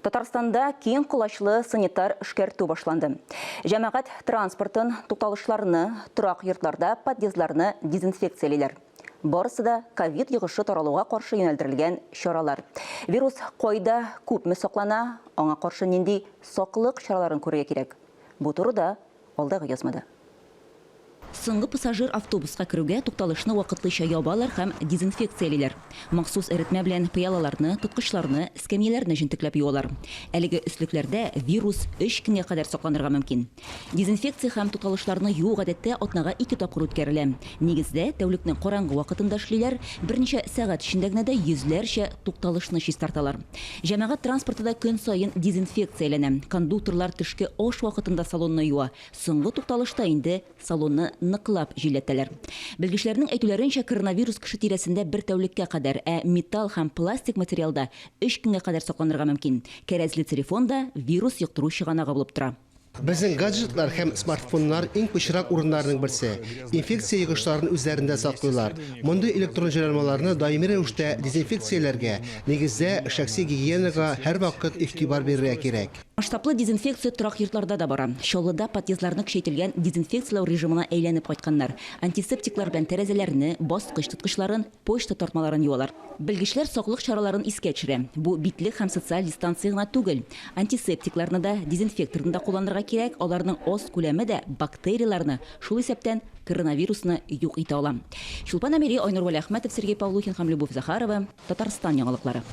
Татарстанда киң колачлы санитар эшкәртү башланды. Җәмәгать транспортын, тукталышларны, торак йортларда подъездларны дезинфекциялиләр. Барысы да ковид йогышы таралуга каршы юнәлдерелгән чаралар. Вирус кайда, күпме саклана, аңа каршы нинди саклык чараларын күрергә кирәк? Бу турыда алдагы язмада. Соңгы пассажир автобуска керүгә тукталышны вакытлыча ябалар һәм дезинфекциялиләр. Махсус эретмә белән пыялаларны, тоткычларны, эскәмияләрне җентекләп юалар. Әлеге өслекләрдә вирус өч көнгә кадәр сакланырга мөмкин. Дезинфекция һәм тукталышларны юу гадәттә атнага ике тапкыр үткәрелә. Нигездә, тәүлекнең караңгы вакытында эшлиләр, берничә сәгать эчендә генә дә йөзләрчә тукталышны чистарталар. Җәмәгать транспорты да көн саен дезинфекцияләнә. Кондукторлар төшке аш вакытында салонны юа, соңгы тукталышта инде салонны ныклап җилләтәләр. Белгечләрнең әйтүләренчә, коронавирус кеше тирәсендә бер тәүлеккә кадәр, ә металл һәм пластик материалда өч көнгә кадәр сакланырга мөмкин. Кәрәзле телефон да вирус йоктыру чыганагы булып тора. Безнең гаджетлар һәм смартфоннар иң пычрак урыннарның берсе. Инфекция йогышларын үзләрендә саклыйлар. Мондый электрон җайланмаларны даими рәвештә дезинфекцияләргә, нигездә, шәхси гигиенага һәрвакыт игътибар бирергә кирәк. Масштаблы дезинфекция торак йортларда да бара. Чаллыда подъездларны көчәйтелгән дезинфекцияләү режимына әйләнеп кайтканнар. Антисептиклар белән тәрәзәләрне, баскыч тоткычларын, почта тартмаларын юалар. Белгечләр саклык чараларын искә төшерә. Бу битлек һәм социаль дистанция гына түгел. Антисептикларны да, дезинфекторны да кулланырга кирәк, аларның аз күләме дә бактерияләрне, шул исәптән коронавирусны юк итә ала. Чулпан Әмири, Айнур Вәлиәхмәтов, Сергей Павлухин һәм Любовь Захарова, Татарстан яңалыклары.